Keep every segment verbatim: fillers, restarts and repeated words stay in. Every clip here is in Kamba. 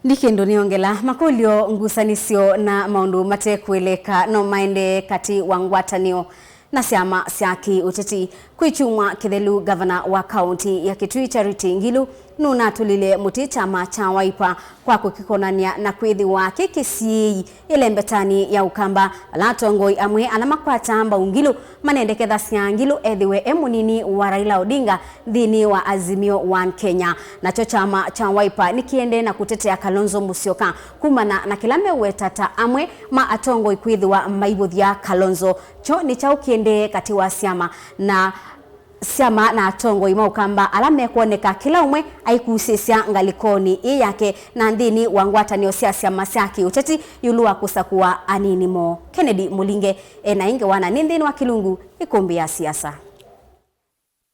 Ndi kĩndũ nĩongela, makũlyo, ngusanĩsyo na maũndũ mate kũeleka no maendee katĩ wa ngwatanĩo na syama sya kĩ-ũteti. Kwĩ kyumwa kĩthelu, ngavana wa kaũnti ya Kitui Charity Ngilu nũnatũlile mũtĩ kyama kya Wiper kwa kũkĩkonany'a na kwĩthĩwa kĩ kĩsiĩĩi ĩlembetanĩ ya Ũkamba, vala atongoi amwe ala makwataa mbau Ngilu manendekethasya Ngilu ethĩwe e mũnini wa Raila Odinga nthĩnĩ wa Azimio One Kenya. Nakyo kyama kya Wiper nĩkĩendee na kũtetea Kalonzo Musyoka kumana na kĩla meweta ta amwe ma atongoi kwĩthĩwa maivũthya Kalonzo. Kyo nĩ kyaũ kĩendee katĩ wa syama na syama na atongoi ma Ũkamba ala mekwoneka kĩla ũmwe aikusĩsya ngalĩkonĩ ĩ yake na nthĩnĩ wa ngwatanĩo sya syama sya kĩ-ũteti ĩũlũ wa kũsakũa anini moo? Kennedy Mũlinge e na ĩ ngewa na nĩ nthĩnĩ wa kĩlungu ĩkũmbĩ ya siasa.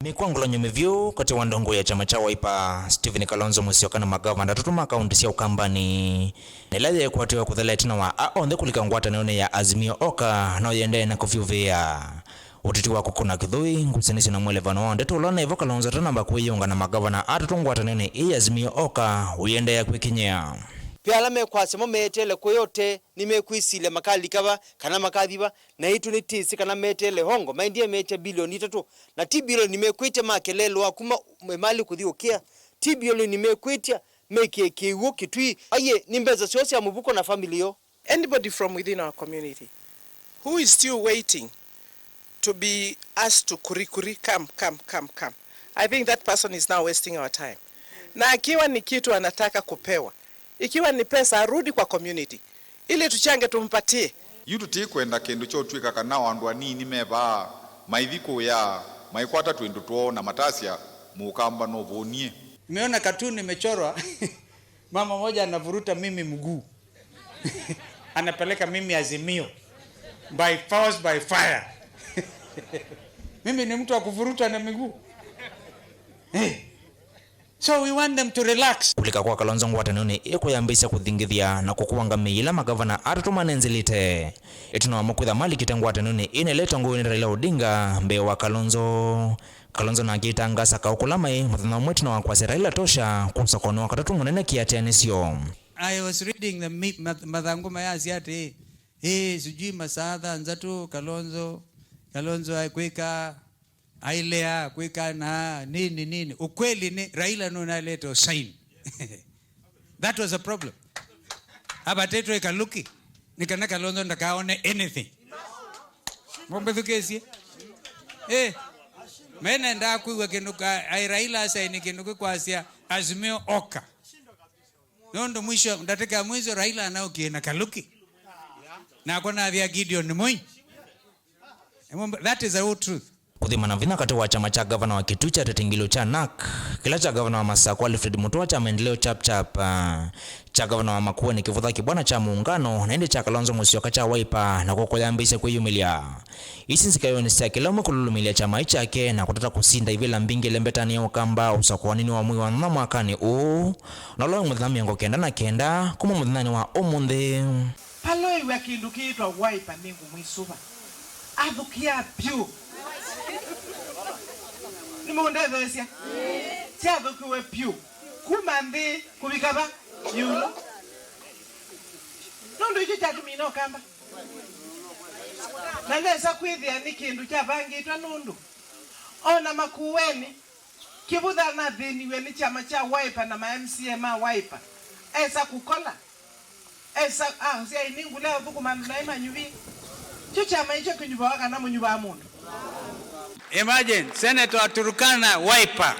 Mĩkwangũlanyo mĩvyũ katĩ wa ndongoi ya kyama kya Wiper, Stephen Kalonzo Musyoka, na magavana atatũ ma kaũntĩ sya Ũkambanĩ, na ĩla yeekwatĩwa kũthela ĩtina wa aa onthe kũlika ngwatanĩonĩ ya Azimio Oka, no yĩendee na kũvyũvĩa. Ũteti wa kũkũna kĩthũi, ngusanĩsyo na mwelevano wa ndeto ũla naĩvo Kalonzo atanamba kwĩyĩunga na magavana atatũ ngwatanĩonĩ ĩĩ ya Azimio Oka ũiendeea kwĩkinyĩa. Ve ala mekwasya mo meeteele kũya ũtee nĩmekwĩsilya makalika va kana makathi va, naitũ nĩtĩsĩ kana meteele hongo, maendie meetya bilioni itatũ, na ti bilioni mekwĩtya makelelwa kuma ĩmalĩ kũthi ũkĩa, ti bilioni mekwĩtya mekĩe kĩw'ũ Kitui. Aiye, nĩ mbesa syoo sya mũvuko na family yoo. Anybody from within our community who is still waiting to be asked to kuri kuri, come, come, come, come, I think that person is now wasting our time. Na akiwa ni kitu anataka kupewa, ikiwa ni pesa, arudi kwa community ili tuchange tumpatie. Yu tũtikwenda kĩndũ kya ũtw'ĩka kana o andũ anini me vaa maithi kũya maikwata twĩndũ twoo na matasya, Mũkamba nũvũnie. Nimeona cartoon imechorwa, mama moja anavuruta mimi mguu. Anapeleka mimi Azimio by force, by fire. Mimi ni mtu wa kuvurutwa na miguu. Eh. So we want them to relax. Kũlika kwa Kalonzo ngwatanĩonĩ ĩĩ kũyambĩĩsya kũthingĩthya na kũkũanga mĩĩ ĩla magavana atatũ manenzĩlĩte ĩtina wamo kwĩtha malikĩte ngwatanĩonĩ ĩĩ na ĩla ĩtongoew'e nĩ Raila Odinga mbee wa Kalonzo. Kalonzo nake aitangaasa kaũ kũla maĩ mũthenya ũmwe ĩtina wa kwasya Raila tosha kwa ũsakũanĩ wa katatũ mũnene kĩatĩanĩsyo. I was reading the mi-, math-, mathangũ mayasya atĩĩ, ĩĩ, sijui masaa thanthatũ, Kalonzo, Kalonzo akwĩka, ailea, kwĩka na nini, nini. Ukweli ni Raila nũnalete usaini. That was a problem. Avatĩtwe ĩkaluki, nĩ kana Kalonzo ndakaone anything. Mũmbĩthukĩĩsye. Eh, menendaa kwĩw'a kĩndũ ka, ai Raila asaini kĩndũ kĩkwasya Azimio Oka. Nũndũ mwisho, ndatĩka ya mwisho, Raila anaũkie na kaluki. Nakwa nathĩa Gideon Moi. That is the whole truth. Kũthima na vinya katĩ wa kyama kya ngavana wa Kitui kya Tetengilo kya NARC, kĩla kya ngavana wa Masakũ Alfred Mutua kya Maendeleo Chap Chap, ah, kya ngavana wa Makueni Kĩvũtha Kĩbwana kya Muungano, na ĩndĩ kya Kalonzo Musyoka kya Wiper, nakw'o kũyambĩĩsya kwĩyumĩlya. Isi nzikayonĩ sya kĩla ũmwe kũlũlũmĩlya kyama kyake na kũtata kũsinda ivĩla mbingĩ lembetanĩ ya Ũkamba ũsakũanĩnĩ wa mwei wa nyanya mwakanĩ ũũ, na ũla wĩ mũthenya mĩongo kenda na kenda kuma mũthenyanĩ wa ũmũnthĩ. Paloiw'a kĩndũ kĩĩtwa Wiper nĩngũmwĩsũva. Athũkĩa vyũ. Nĩmũndetheesya? Syathũkiwe vyũ. Kuma nthĩ kũvika va? Ĩũlũ. Nũndũ ĩkyo kyatũmina Ũkamba. Na nesa kwĩthĩa nĩ kĩndũ kyavangĩtwe nũndũ o na Makueni, Kĩvũtha anathĩniw'e nĩ kyama kya Wiper na ma M C A ma Wiper. Esa kũkola. Esa, ah, ũsyai nĩ ngũla ũthũkũma andũ naĩ manyuvi. Kyo kyama ikyo kĩnyuvawa kana mũnyuvaa mũndũ? Imagine, Senator wa Turkana, Wiper,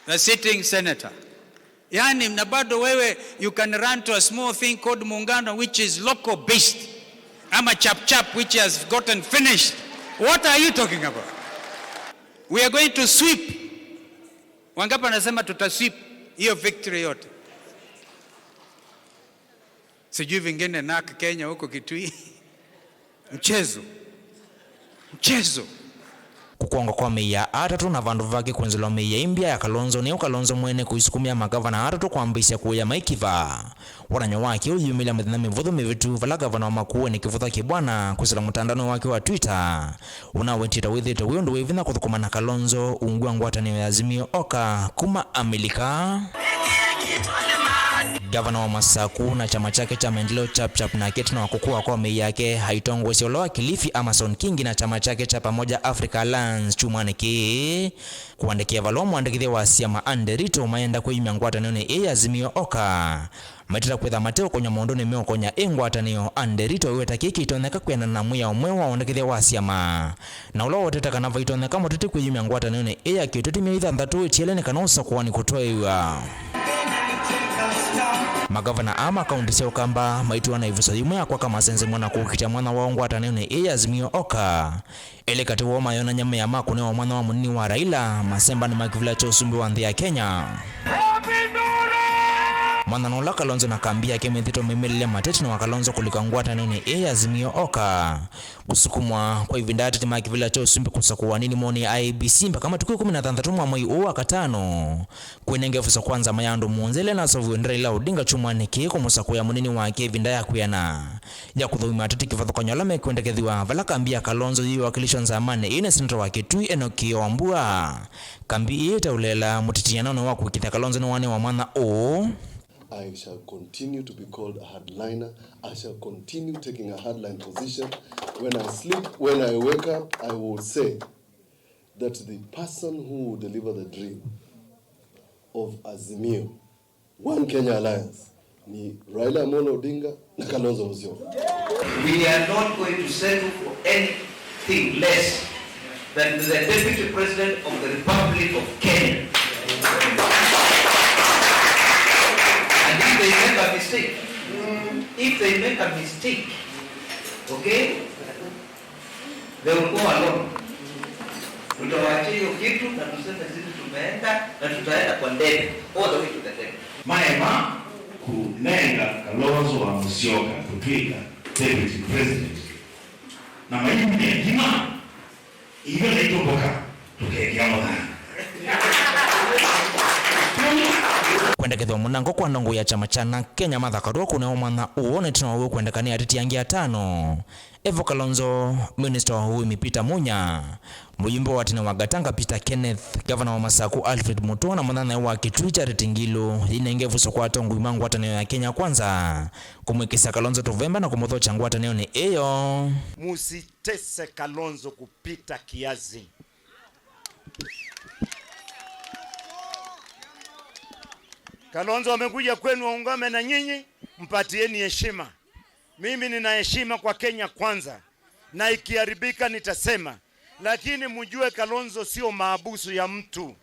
the sitting senator. Yani, na bado wewe, you can run to a small thing called Muungano, which is local based. Ama Chap Chap, which has gotten finished. What are you talking about? We are going to sweep. Wangapi wanasema tutasweep hiyo victory yote? Sijui vingine NARC Kenya huko Kitui. Mchezo. Mchezo. Kũkwangwa kwa mĩĩ ya atatũ na vandũ vake kwenzĩlwa mĩĩ ya imbya ya Kalonzo, nĩyo Kalonzo mwene kũisukumĩa magavana atatũ kwambĩĩsya kũya maikiva. Wonany'o wake ũyumĩlya mĩthenya mĩvũthũ mĩvĩtu, vala ngavana wa Makueni Kĩvũtha Kĩbwana kwĩsĩla mũtandaonĩ wake wa Twitter ũnawetie ta wĩthĩĩtwe wĩ ũndũ wĩ vinya kũthũkũma na Kalonzo ungu wa ngwatanĩo ya Azimio Oka kuma Amelika. Gavana wa Masaku na kyama kyake kya Maendeleo Chap Chap nake ĩtina wa kũkũwa kwa mĩĩ yake, aitongoesya ũla wa Kilifi Amason Kingi na kyama kyake kya Pamoja Africa Alliance kyumwanĩ kĩĩ kũandĩkĩa valũa mũandĩkĩthya wa syama Anne Nderitu mayenda kwĩyumya ngwatanĩonĩ ĩĩ ya Azimio Oka. Maitata kwĩtha mateũkony'a maũndũnĩ meũkony'a ĩ ngwatanĩo, Anne Nderitu aiweta kĩĩ kĩitonyeka kwĩanana na mwĩao mweũ wa ũandĩkĩthya wa syama, na ũla ũwetete kana vaitonyeka mũteti kwĩyumya ngwatanĩonĩ ĩĩ ya kĩũteti myei thanthatũ ĩtiele nĩ kana ũsakũani kũtwaĩw'a. Magavana aa ma kaunti sya Ũkamba maitw'aa na ĩvuso yĩmwe ya kwaka masenze mwa na kũkitĩa mwanya wao ngwatanĩonĩ ĩĩ ya Azimio Oka. Elĩ katĩ woo mayonany'a mea ma kũnewa mwanya wa mũnini wa Raila masembanĩ ma kĩvĩla kya ũsumbĩ wa nthĩ ya Kenya. Mwathani ũla Kalonzo na kambi yake methĩtwe maimĩlĩlya mateti na wa Kalonzo kũlika ngwatanĩonĩ ĩĩ ya Azimio Oka. Kũsukumwa kwa ĩvinda ateti ma kĩvĩla kya ũsumbĩ kũsakũwa nini monĩ ya I E B C mbaka matukũ ĩkũmi na thanthatũ mwa mwei ũũ wa katano, kwĩnenge ĩvuso kwa nzama ya andũ mũonza ĩla ĩnaseũviw'e nĩ Raila Odinga kyumwanĩ kĩĩ kũmũsakũĩa mũnini wake ĩvinda ya kwĩana ya kũthũima ateti kĩvathũkany'o ala mekwendekethw'a, vala kambi ya Kalonzo yĩwakilishwa nzamanĩ ĩĩ nĩ seneta wa Kitui Enock Kĩoo Wambua. Kambi ĩĩ ĩtaũleela mũtitianonĩ wa kũĩkĩĩthya Kalonzo nĩwanewa mwanya ũũ. I shall continue to be called a hardliner. I shall continue taking a hardline position. When I sleep, when I wake up, I will say that the person who will deliver the dream of Azimio One Kenya Alliance ni Raila Amolo Odinga na Kalonzo Musyoka. We are not going to settle for anything less than the Deputy President of the Republic of Kenya. And if they make a mistake, if they make a mistake, okay, they will go alone. Tutawaachia hiyo kitu na tuseme sisi tumeenda na tutaenda kwa ndebe. All the way to the ndebe. Maema kũnenga Kalonzo wa Musyoka kũtw'ĩka deputy president. Na maimya ngima, ivyo naitũmbũka, tũkekĩa mũthanga. Kwendekethwa mũnango kwa ndongoi ya kyama kya NARC Kenya Martha Karua kũnewa mwanya ũũ nĩ ĩtina wa ũw'o kwendeka nĩ ateti angĩ atano. Evo Kalonzo, Minista wa Ũĩmi Peter Munya, mũyumbe wa tene wa Gatanga Peter Kenneth, Gavana wa Masaku Alfred Mutua na mũnyanyae wa Kitui Charity Ngilu yĩinenge ĩvuso kwa atongoi ma ngwatanĩo ya Kenya Kwanza kũmwĩkĩsya Kalonzo tũvemba na kũmũthokya ngwatanĩonĩ ĩyo. Musitese Kalonzo kupita kiasi. Kalonzo amekuja kwenu aungame na nyinyi, mpatieni heshima. Mimi nina heshima kwa Kenya Kwanza, na ikiharibika nitasema, lakini mjue Kalonzo sio maabusu ya mtu.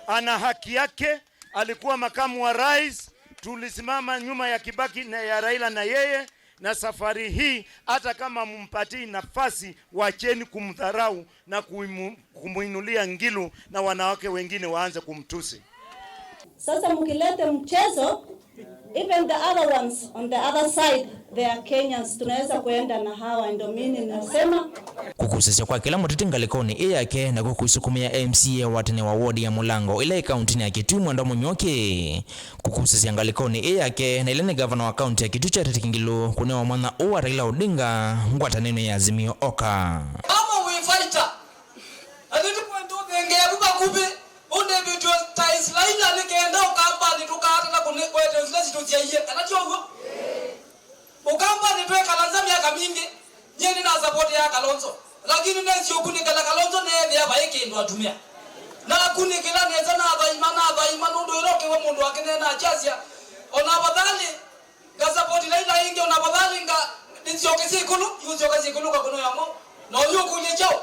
Ana haki yake, alikuwa makamu wa rais, tulisimama nyuma ya Kibaki na ya Raila na yeye, na safari hii hata kama mumpatii nafasi, wacheni kumdharau na kuimu-, kumuinulia Ngilu na wanawake wengine waanze kumtusi. Sasa mkilete mchezo, even the other ones on the other side, they are Kenyans. Tunaweza kuenda na hawa, ndio mimi nasema. Kũkusĩsya kwa kĩla mũteti ngalĩkonĩ ĩ yake nakw'o kũisukumĩa M C A wa tene wa ward ya Mũlango ĩla ĩ kauntinĩ ya Kitui Mwendwa Mũnyuoki kũkusĩsya ngalĩkonĩ ĩ yake na ĩla nĩ gavana wa kaunti ya Kitui Charity Ngilu kũnewa mwanya ũũ wa Raila Odinga ngwatanĩonĩ ya Azimio Oka. Kama we fighter, na nĩtũkwenda ũthengee vu vakuvĩ, ũndĩvĩtw'e ta Israeli nĩ kenda Ũkambanĩ tũkaatana kũne-, kũete nzila sitũsyaie, kana ti ũw'o? Ũkambanĩ twekala nza myaka mingĩ, nyie nĩnasavotea Kalonzo, lakini nĩsĩ ũkunĩkĩla Kalonzo neethĩa vai kĩndũ atumĩa. Nakunĩkĩla nesa, nathaima, nathaima, nũndũ ĩla ũkĩw'a mũndũ akĩneena akyasya, ona afadhali ngasapoti Raila ĩngĩ, ona afadhali nga-, nĩsyokesye ĩkũlũ, yũsyokesye ĩkũlũ kakũno yamo. Na ũyũ ũkũlya kyaũ?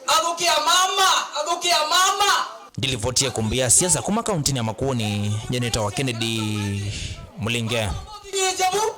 Athũkĩa mama, athũkĩa mama. Ndilivotie kumbi ya siasa kuma kauntinĩ ya Makueni, nyenetawa Kennedy Mũlinge. Nĩĩkya vu,